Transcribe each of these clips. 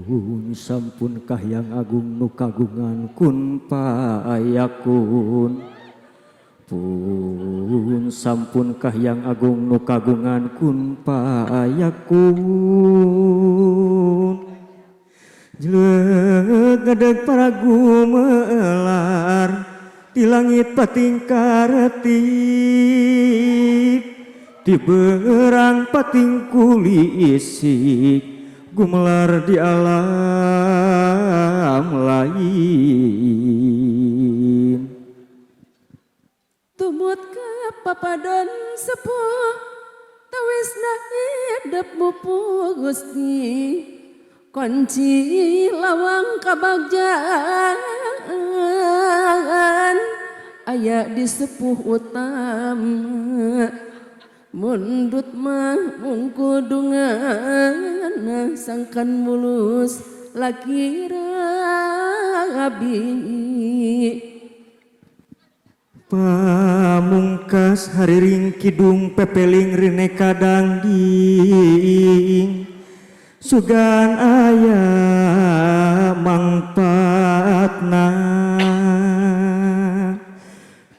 Pun sampun Kahiyang Agung nu kagungan kun payakun. Pun sampun Kahiyang Agung nu kagungan kun payakun. Jeleuk ngedeg para gumelar di langit pating karetip, di berang pating kulisik gumelar di alam lain. Tumut ka papadon sepuh tawisna hidup mupu Gusti, kunci lawang kabagjaan aya di sepuh utama, mundut mah mungkudungan sangkan mulus laki rabi. Pamungkas hariring kidung pepeling rine kadangding, sugan aya mangpaatna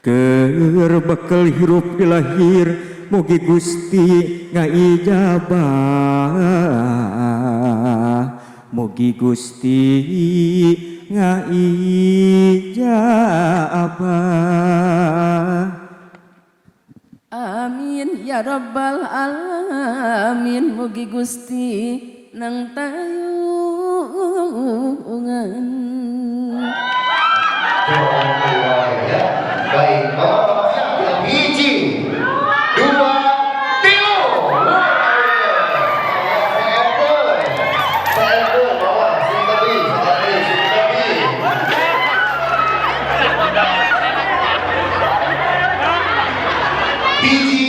keur bekel hirup di lahir, mugi Gusti ngaijabah, mugi Gusti ngaijabah. Amin ya rabbal alamin, mugi Gusti nang tayungan. Ya. Baik, Bapak-bapak siap ya. 1, 2, 3. Seekor, bawa, sing tebi, sekali, sing tebi. 1,